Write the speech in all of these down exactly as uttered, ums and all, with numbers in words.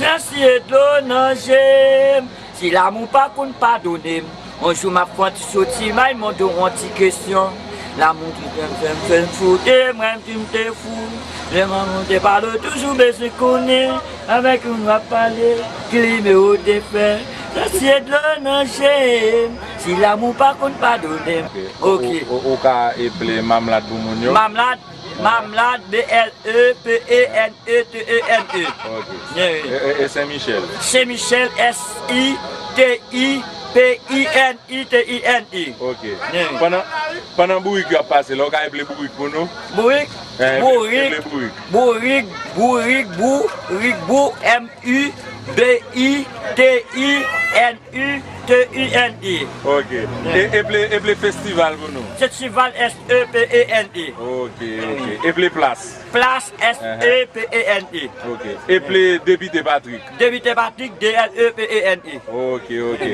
Èske dlo nan je m? Si lanmou pa konn padone m, yon jou m ap fè yon ti soti may, mande w yon ti kesyon. Lanmou ki fè m, fè m, fè m fou, te mwen di m te fou. Lè manman te pale, toujou bezwen konnen avèk ou m ap pale, ki nimewo te fè. Èske dlo nan je m? Si lanmou pa konn padone m. Ok. Ou, ou, ou ka eple mamlad pou moun yo? Mamlad, mamlad, B L E P E N E T E N E. Ok. Yeah. E, e, e Sen Michèl? Sen Michèl, S I T I P I N I T I N E. Ok. Yeah. Pandan, pandan bourik yo ap pase la, ou ka eple bourik pou nou? Bourik? Eh, eple, bourik, eple bourik. Bourik, bourik, bou, rik, bou, M U B I T I N U T I N E. Ok. E, eple, eple festival pou nou? Festival, S E P E N E. Ok, ok. Eple plas? Plas, S E P E N E. Ok. Eple depite Patrik? Depite Patrik, D L E P E N E. Ok, ok.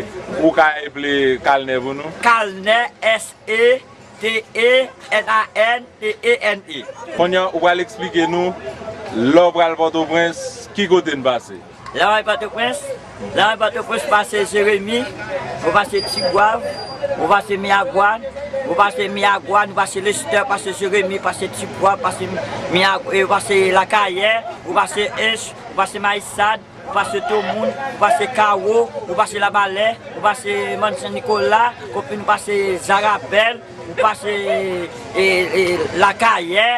Ou ka eple kalnè pou nou? Kalnè, S E T E N A N T E N E. Kounye a, ou pral eksplike nou, lè w pral Pòtoprens, ki kote n pase? Lè w al Pòtoprens, lè w al Pòtoprens, pase Jeremi, ou pase Tigwav, ou pase Miyagwàn, ou pase Miyagwàn, ou pase Lestè, pase Jeremi, pase Tigwav, pase Miyag-, e, ou pase Lakayè, ou pase Ench, ou pase Mayisad, ou pase Tomoun, ou pase Kawo, ou pase Labalè, ou pase Mann Sen Nikola, konprann, ou pase Zarapèl, ou pase, e, e, Lakayè,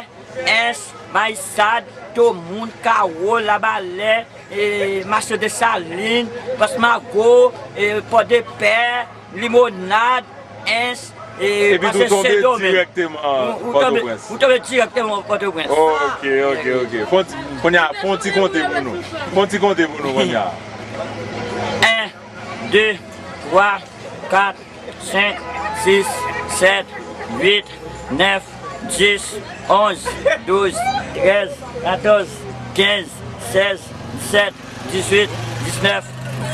Ench, Mayisad, Tomoun, Kawo, Labalè, e, Mache Desalin, Plas Mago, e, Pòdepè, Limonad, Ench, e, pase Sendomeng. Epi tou tonbe dirèkteman Pòtoprens. Ou tonbe dirèkteman Pòtoprens. Ok, ok, ok. Fon ti, kounye a, fon ti konte pou nou. Fon ti konte pou nou kounye a. En, de, twa, kat, senk, sis, sèt, uit, nèf, dis, onz, douz, trèz, katòz, kenz, sèz, disèt, dizuit, diznèf,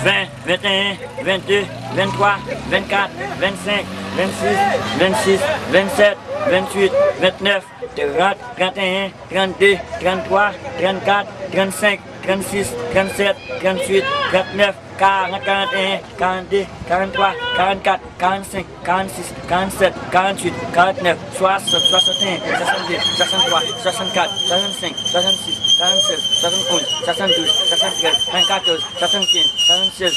ven, venteyen, vennde, venntwa, vennkat, vennsenk, vennsis, vennsis, vennsèt, vennuit, vennèf, trant, tranteyen, trannde, tranntwa, trannkat, trannsenk, trannsis, trannsèt, trannuit, trannèf, karant, karanteyen, karannde, karanntwa, karannkat, karannsenk, karannsis, karannsèt, karannuit, karannèf, swasant, swasanteyen, swasannde, swasanntwa, swasannkat, swasannsenk, swasannsis, karannsèz, swasannonz, swasanndouz, swasanntrèz, karannkatòz, swasannkenz, karannsèz,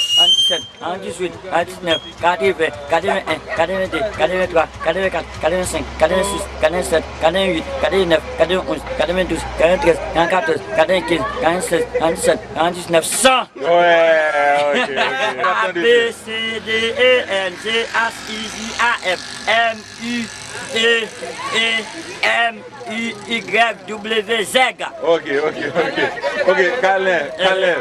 karanndizuit, karanndizèt, karanndiznèf, katreven, katreven-en, katrevende, katreventwa, katrevenkat, katrevensenk, katrevensis, katrevensèt, katrevennwit, katrevennèf, katrevennonz, katrevendouz, katreventrèz, karannkatòz, katrevenkenz, karannsèz, karanndisèt, karanndiznèf, san. Wè, ok, ok. A, B, C, D, E, N, G, H, I, J, A, F, M, U, E, E, M, U, Y, W, Z. Ok, ok, ok. Ok, Kalè, Kalè.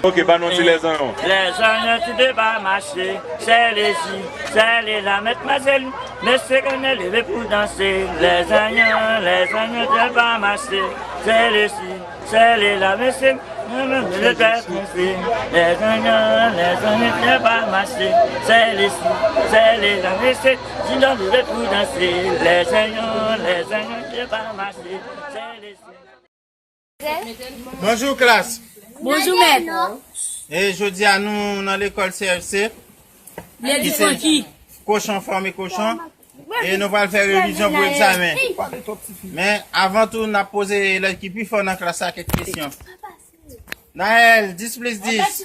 Ok, ba nou ti lèzanyon. Lèzanyon tou de pa mache, sèl isi, sèl la, mèt mazèl, mesye konnen leve pou danse. Lèzanyon, lèzanyon tou de pa mache, sèl isi, sèl la, mesye, lèzanyon, lèzanyon tou de pa mache, sèl isi, sèl la, mesye, konnen leve pou danse. Lèzanyon, lèzanyon tou de pa mache. Bonjou, klas. Bonjou, mèt. E jodi a, nou nan lekòl C F C. Lè di se tranki. Kochon fòme kochon. E nou pral fè revizyon pou egzamen. Men, avan tou, n ap poze elèv ki pi fò nan klas la kèk kesyon. Naël, dis plis dis.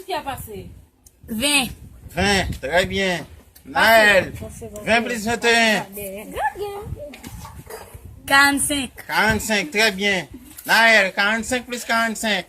Ven. Ven, trè byen. Naël, ven plis venteyen. Karannsenk. Karannsenk, trè byen. Naël, karannsenk plis karannsenk.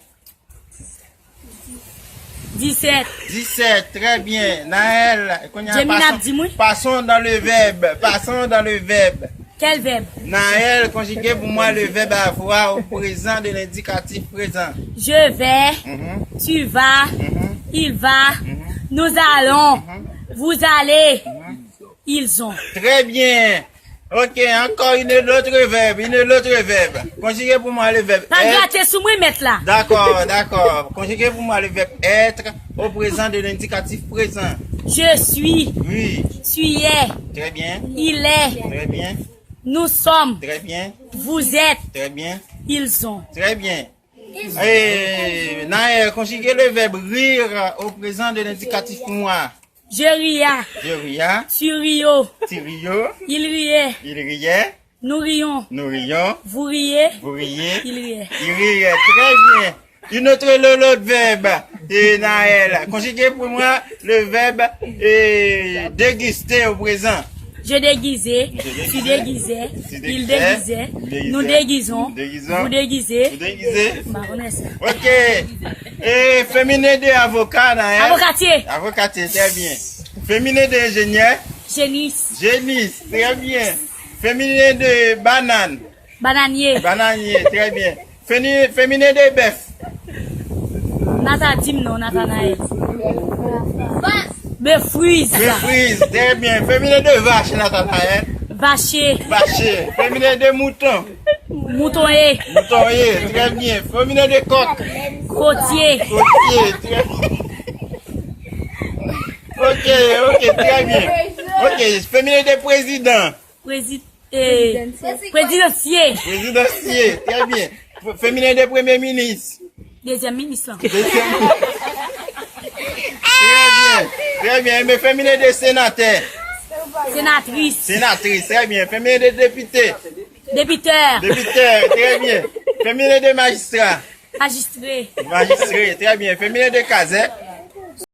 Disèt. Disèt, trè byen. Naël, kounye a, Jemina ap di m, wi. Passons dans le verbe. Passons dans le verbe. Quel verbe? Naël, conjuguez pour moi le verbe avoir au présent de l'indicatif présent. Je vais, mhm, tu vas, mhm, il va, mhm, nous allons, mhm, vous allez, mhm, ils ont. Très bien. Ok, encore une autre verbe, une autre verbe. Conjuguez pour moi le verbe être. Pa grate sou mwen, mèt la. D'accord, d'accord. Conjuguez pour moi le verbe être au présent de l'indicatif présent. Je suis. Oui. Tu es. Très bien. Il est. Très bien. Nous sommes. Très bien. Vous êtes. Très bien. Ils ont. Très bien. E, Naël, conjuguez le verbe rire au présent de l'indicatif moi. Je ria. Je ria. Tu rio. Tu rio. Il riait. Il riait. Nous rions. Nous rions. Vous riez. Vous riez. Il riait. Il riait. Très bien. Une autre, le, l'autre verbe. Et Naël, conjuguez pour moi le verbe euh, déguster au présent. Je déguisais. Tu déguisais. Il déguisait. Nous déguisons. Vous déguisez. Vous déguisez. M pa konnen sa. Ok. Et féminin de avocat, Naël. Avokatye. Avokatye, très bien. Féminin de ingénieur. Jenis. Jenis, très bien. Féminin de banane. Bananye. Bananye, très bien. Féminin de bèf. Nata, di m non, Nathanaël. Befriz. Befriz, très bien. Féminin de vache, Nathanaël. Vache. Vache. Féminin de mouton. Moutonye. Moutonye, très bien. Féminin de coq. Kotye. Kotye, très bien. Ok, ok, très bien. Ok, féminin de président. Prézi- eh, Prézidansye. Prézidansye, très bien. Féminin de premier ministre. Dezyèm minis lan. Dezyèm. Très bien. Très bien. Mais féminin de sénateur. Senatris. Sénatrice, très bien. Féminin de député. Depitè. Député, très bien. Féminin de magistrat. Majistre. Magistré, très bien. Féminin de kazèk.